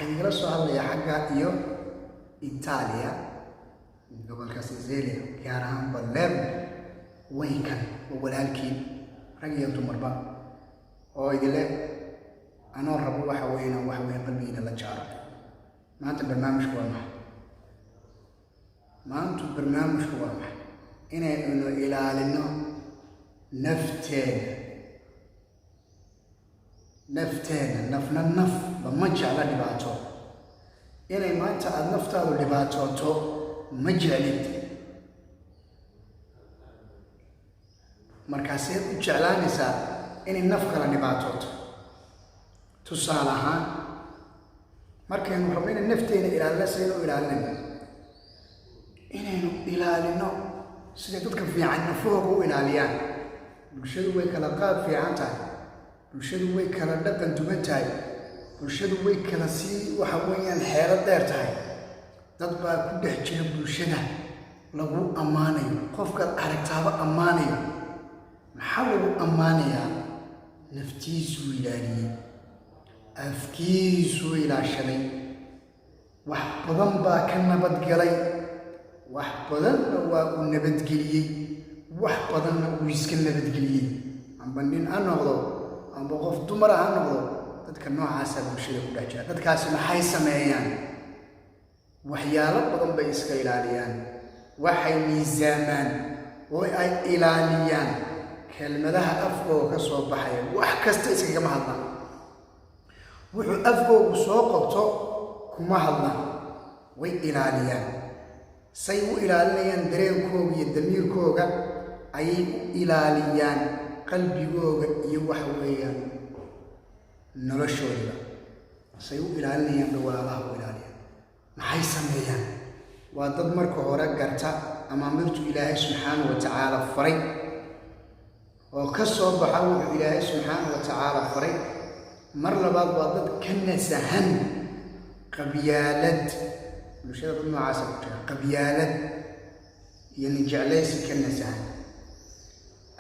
Waxaa idinkala soo hadlayaa xagga iyo Itaaliya, gobolka Sicilia, gaar ahaan Palermo. Waynkan oo walaalkiin, rag iyo dumarba, oo idile anoo rabo waxa weeye inaan waxa weeye qalbigiina la jaaro. Maanta barnaamijku waa maxay? Maantu barnaamijku waa maxay? Inaynu ilaalino nafteena. Nafteena, nafna naf lama jecla dhibaato. Inay maanta aada naftaadu dhibaatooto ma jeclid. Markaaseed u jeclaanaysaa inay naf kala dhibaatooto? Tusaale ahaan, markaynu rabno inay nafteena ilaalino, saynu u ilaalinayno? Inaynu ilaalino siday dadka fiican nafahooga u ilaaliyaan. Bulshadu way kala qaab fiican tahay, bulshadu way kala dhaqan duwan tahay, bulshadu way kala sii waxa weeyaan xeelo dheer tahay. Dad baa ku dhex jira bulshada lagu ammaanayo, qofkaad aragtaaba ammaanayo. Maxaa lagu ammaanayaa? Naftiisuu ilaaliyey, afkiisuu ilaashaday, wax badan baa ka nabadgalay, wax badanna waa uu nabadgeliyey, wax badanna uu iska nabadgeliyey. Amba nin ha noqdo, amba qof dumara ha noqdo, dadka noocaasaa bulshada ku dhex jira. Dadkaasi maxay sameeyaan? Waxyaalo badan bay iska ilaaliyaan. Waxay miisaamaan oo ay ilaaliyaan kelmadaha afkooga ka soo baxaya. Wax kasta iskagama hadlaan, wuxuu afkoogu soo qabto kuma hadlaan, way ilaaliyaan. Say u ilaalinayaan? Dareenkooga iyo damiirkooga ayay u ilaaliyaan, qalbigooga iyo waxa weeyaan noloshoodiba say u ilaalinayaan bay walaalaha u ilaaliyaan. Maxay sameeyaan? Waa dad marka hore garta amaamirtu Ilaahay subxaana wa tacaala faray oo ka soo baxa wuxuu Ilaahay subxaana wa tacaala faray. Mar labaad, waa dad ka nasahan qabyaalad. Bulshada dad noocaasa ku jira, qabyaalad iyo ninjeclaysi ka nasahan,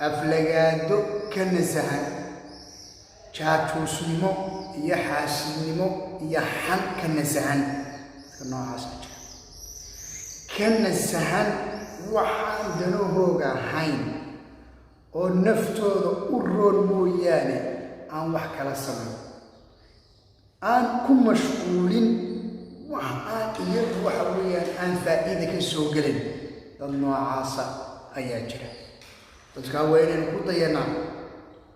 aflagaado ka nasahan, jaajuusnimo iyo xaasidnimo iyo xan ka nasahan. Dadka noocaasa jira ka nasahan waxaan danahooga ahayn oo naftooda u roon mooyaane aan wax kala samayn, aan ku mashquulin wax aan iyagu waxa weeyaan aan faa'iida ka soo gelin. Dad noocaasa ayaa jira. Dadkaa waa inaynu ku dayanaa,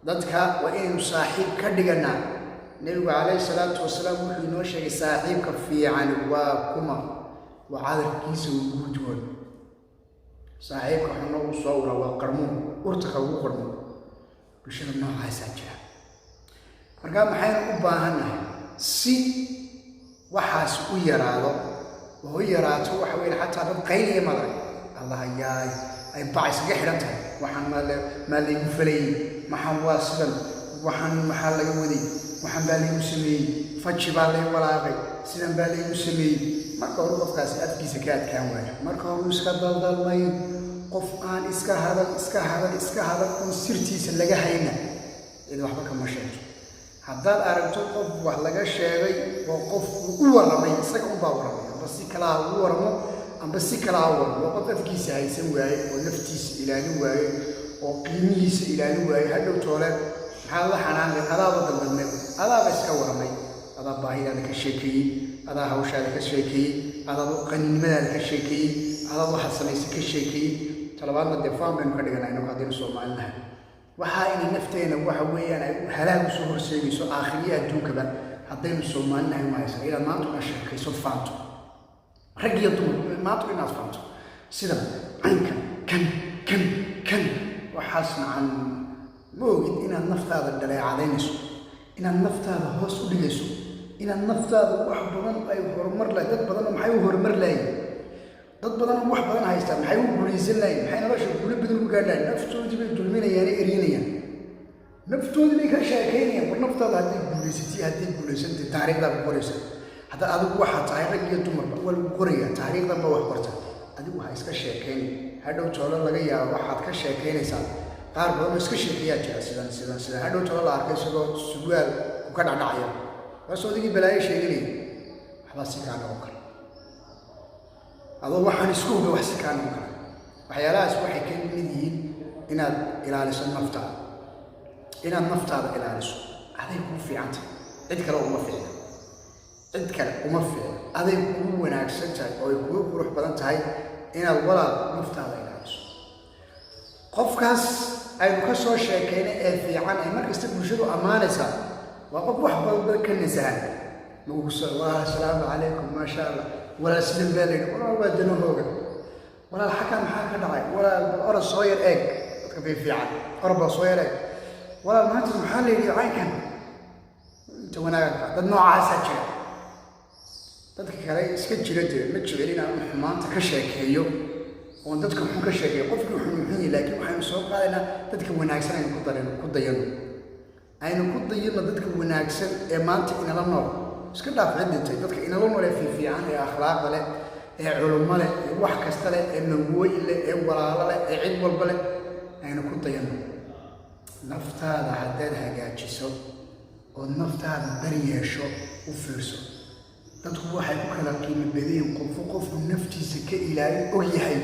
dadka waa inaynu saaxiib ka dhiganaa. Nebigu calayhi salaatu wasalaam wuxuu inoo sheegay saaxiibka fiican waa kuma: waa cadarkiisa ugu udgoon. Saaxiibka xunno uu soo ura, waa qarmuun, urta ka ugu qarmuun. Bulshada noocaasaa jira. Markaa maxaynu u baahannahay si waxaas u yaraado oo u yaraato? Waxa weeye xataa dad qayliya madag Allah yaay ay bac iskaga xidhan tahay. Waxaan maa laygu falayey? Maxaan waa sidan? Waxaan maxaa laga waday? Waxaan baa laygu sameeyey, faji baa lay walaaqay, sidan baa laygu sameeyey. Marka hore qofkaasi afkiisa ka adkaan waayo, marka hore uu iska daldalmay. Qof aan iska hadal, iska hadal, iska hadal oon sirtiisa laga hayna, cid waxba kama sheegto. Haddaad aragto qof wax laga sheegay oo qof uu u warramay, isaga unbaa warramay, amba si kalaa ugu warramo, amba si kalaa u warramo, waa qof afkiisa haysan waaye oo naftiisa ilaalin waaye oo qiimihiisa ilaalin waaye. Hadhow toole maxaad la xanaanay? Adaaba daldalmay, adaaba iska warramay, adaa baahidaada ka sheekeeyey, adaa hawshaada ka sheekeeyey, adaa qaninimadaada ka sheekeeyey, adaa waxaad samaysay ka sheekeeyey. Talabaadna dee faan baynu ka dhiganaa inagu haddaynu Soomaalinahay. Waxaa inay nafteena waxa weeyaan ay halaag usoo horseegayso aakhiriya adduunkaba haddaynu Soomaalinahay ma haysan. Inaad maanta una sheekayso, faanto, rag iyo dumar, maanta inaad faanto sida caynkan kan kan kan, waxaas nacan ma ogid inaad naftaada dhaleecadaynayso, inaad naftaada hoos u dhigayso, inaad naftaada wax badan ay horumar lahay. Dad badanoo maxay u horumar lahayn? Dad badanoo wax badan haystaa maxay u guulaysan lahayn? Maxay nolosha guulo badan u gaadhaan? Naftoodii bay dulminayaan, eryanayaan, naftoodii bay ka sheekaynayaan. War naftaada hadday guulaysatay, hadday guulaysantay, taariikhdaa ku qoraysa. Hadda adigu waxaa tahay, rag iyo dumarba waa lagu qorayaa, taariikhdan ba wax qorta. Adigu ha iska sheekayn, hadhow toolo laga yaabo waxaad ka sheekaynaysaa. Qaar badan oo iska sheekeeyaa jira, sidan sidan sidan, hadhow toolo la arkay isagoo surwaal ku ka dhacdhacaya, waasoo adigii balaayo sheeganaya. Waxbaa si kaa noqon kara adoo waxaan isku huba, wax si kaa noqon kara. Waxyaalahaas waxay ka mid yihiin inaad ilaaliso naftaada. Inaad naftaada ilaaliso aday kuu fiican tahay, cid kale uma fiicna, cid kale uma fiicna. Aday kuu wanaagsan tahay oo ay kuu qurux badan tahay inaad, walaal, naftaada ilaaliso. Qofkaas aynu ka soo sheekaynay ee fiican ee markasta bulshadu ammaanaysaa waa qof wax badan ka nasahan. Maguso, walaal, asalaamu calaykum, maasha Allah, walaal, sidan baa layidhi, walaal, waa danahooga, walaal, xaggaa maxaa ka dhacay, walaal, bal orod soo yar eeg. Dadka fiifiican, orod bal soo yar eeg, walaal, maanta maxaa la yidhi caynkan? Inta wanaaga dad noocaasaa jira. Dadka kale iska jira dee ma jecel inaan xumaanta ka sheekeeyo oon dadka xun ka sheekeeyo. Qofkii xun xun yahay, laakiin waxaynu soo qaadaynaa dadka wanaagsan. Aynu ku darayno, ku dayano, aynu ku dayano dadka wanaagsan ee maanta inala nool. Iska dhaaf cid dhintay. Dadka inala nool ee fiifiican, ee akhlaaqda leh, ee culummo leh, ee wax kasta leh, ee nawooyin leh, ee walaalo leh, ee cid walba leh, aynu ku dayano. Naftaada haddaad hagaajiso ood naftaada bari yeesho, u fiirso, dadku waxay ku kala qiimo badayin. Qofku qofku naftiisa ka ilaalin og yahay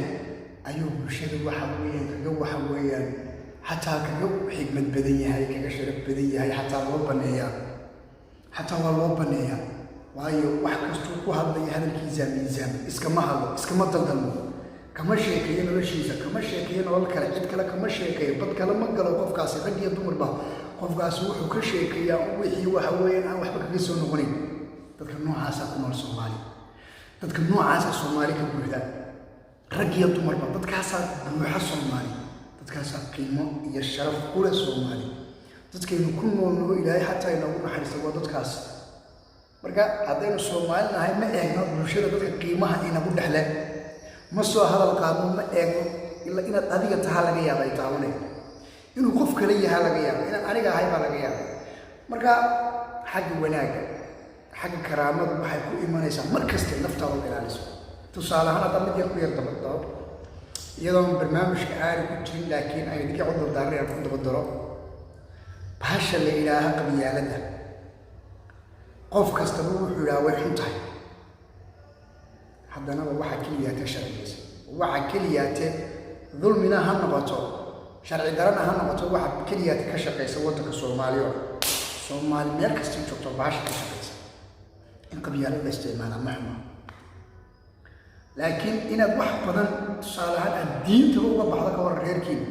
ayuu bulshada waxa weeyaan kaga, waxa weeyaan, xataa kaga xigmad badan yahay, kaga sharaf badan yahay. Xataa loo baneeyaa, xataa waa loo baneeyaa, waayo wax kastuu ku hadlaya hadalkiisa miisaan. Iskama hadlo, iskama daldalmo, kama sheekeeyo noloshiisa, kama sheekeeyo nolol kale, cid kale kama sheekeeyo, bad kale ma galo qofkaasi, rag iyo dumarba. Qofkaasi wuxuu ka sheekeeyaa wixii waxa weeyaan aan waxba kaga soo noqonayn. Dadka noocaasa ku nool Soomaaliya, dadka noocaasa Soomaali ka buuxda, rag iyo dumarba. Dadkaasaa buuxa Soomaali, dadkaasaa qiimo iyo sharaf ku leh Soomaali. Dadkaynu ku noolnoo Ilaahay xataa inoogu naxariista waa dadkaas. Marka haddaynu Soomaali nahay, ma eegno bulshada dadka qiimaha inagu dhexle, ma soo hadal qaadno, ma eegno. Ila inaad adiga tahaa laga yaaba ay taabanay, inuu qof kale yahaa laga yaaba, inaan aniga ahay baa laga yaaba. Marka xagga wanaagga, xagga karaamadu waxay ku imanaysaa mar kasta naftaada u ilaaliso. Tusaale ahaan, haddaa mid yar ku yar dabadaro, iyadoon barnaamijka aani ku jirin, laakiin ay idinka cudur daaran ku dabadaro, bahasha la yidhaaha qabyaaladda, qof kastaba wuxuu yidhaha way xun tahay. Haddanaba waxa keliyaate sharciyeysa, waxa keliyaate dulmina ha noqoto, sharci darana ha noqoto, waxa keliyaate ka shaqaysa waddanka Soomaaliya oo Soomaali meel kastay joogto, bahasha ka shaqaysa in qabyaalad la isticmaalaa ma xumo, laakiin inaad wax badan, tusaale ahaan, aad diintaba uga baxdo ka waran reerkiina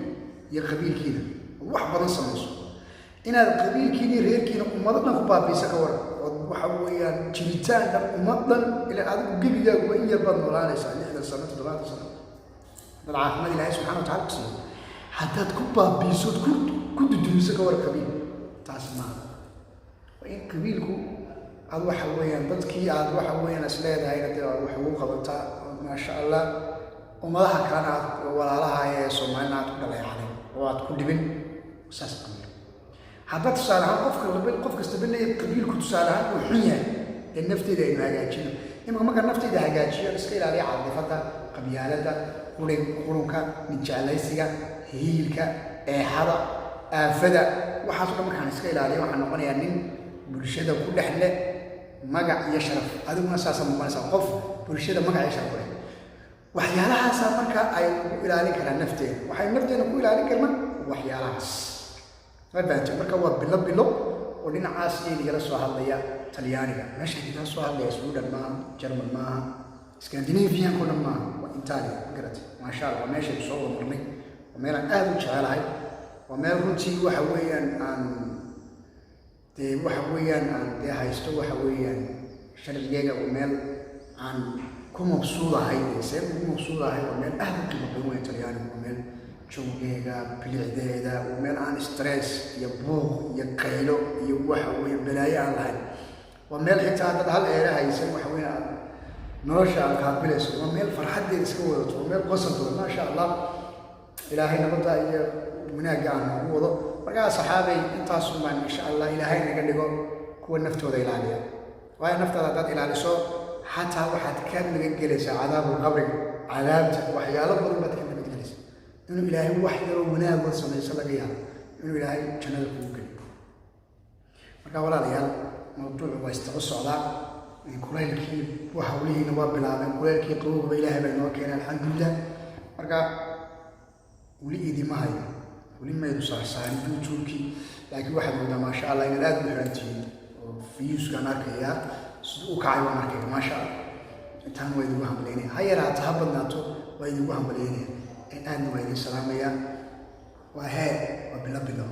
iyo qabiilkiina, ood wax badan samayso, inaad qabiilkiina iyo reerkiina ummado dhan ku baabiiso ka waran, ood waxa weeyaan jiritaan dhan, ummad dhan. Ila adigu gebigaagu waa in yar baad noolaanaysaa, 60 sano, 70 sano, haddaad caafimaad Ilaahay subxana wa tacala ku siiyo. Haddaad ku baabiisood ku dudumiso ka waran qabiil, taas maaha. Waa in qabiilku aad waxa weeyaan dadkii aad waxa weeyaan is leedahayna dee aad wax ugu qabataa, maasha Allah, ummadaha kalena aad walaalaha ee Soomaalina aad ku dhaleecaday oo aad ku dhibin, saas qabiil. Hadda tusaale ahaan qofka laba qof kastaba leeyahay qabiilku tusaale ahaan uu xun yahay, dee nafteeda aynu hagaajino. Imika marka nafteyda hagaajiyo, iska ilaaliya caadifadda, qabyaaladda, qurin, qurunka, ninjeclaysiga, hiilka, eexada, aafada, waxaas o dhan markaan iska ilaaliyo, waxaan noqonayaa nin bulshada ku dhex leh magac iyo sharaf. Adiguna saasaa noqonaysaa, qof bulshada magac iyo sharaf ku leh. Waxyaalahaasaa marka aynu ku ilaalin karaa nafteena, waxaynu nafteena ku ilaalin karnaa waxyaalahaas, ma fahamtay? Marka waa bilo bilo oo dhinacaas iyo igala soo hadlaya Talyaaniga, meesha igala soo hadlaya Sweden maaha, German maaha, Scandinavianka o dhan maaha, waa Italia. Ma garatay? Maasha Allah, waa meeshaynu soo wada marnay, waa meel aan aada u jecelahay, waa meel runtii waxa weeyaan aan dee waxa weeyaan aan dee haysto, waxa weeyaan sharcigeega, waa meel aan ku mabsuudahay, dee seen ugu mabsuudahay. Waa meel aada u qiimo badan weyn Talyaanigu, waa meel jawgeega, bilicdeeda, waa meel aan stress iyo buuq iyo qaylo iyo waxa weeye balaayo aan lahayn. Waa meel xitaa dad hal eera haysan waxa weeye aad nolosha aad qaabilayso. Waa meel farxaddeeda iska wadato, waa meel qosol badan, maasha Allah. Ilaahay nabadda iyo wanaagga aan noogu wado. Markaa saxaabay, intaasun baan insha Allah. Ilaahay naga dhigo kuwa naftooda ilaaliya, waayo naftaada haddaad ilaaliso, xataa waxaad ka magangelaysaa cadaabul qabriga, cadaabta, waxyaalo badan baad ka nabadgelaysaa. Inuu Ilaahay wax yaroo wanaagood samayso laga yaabo inuu Ilaahay jannada kugu geliyo. Marka walaalayaal, mawduucu waa istaba socdaa. Kulaylkii hawlihiina waa bilaabeen, kulaylkii qabowgaba Ilaahay baa inoo keenay, alxamdulilah. Marka weli idima hayo, weli maydu saarsaarin YouTube-kii, laakiin waxaad moodaa, maasha Allah, inaad aada u xiran tihiin oo views-kaan arkayaa siduu u kacay waan arkaya. Maasha Allah, intaan waa idigu hambalyaynaya. Ha yaraato, ha badnaato, waa idigu hambalyaynaya. Aadna waa idin salaamayaa. Waa hee, waa bilo bilo.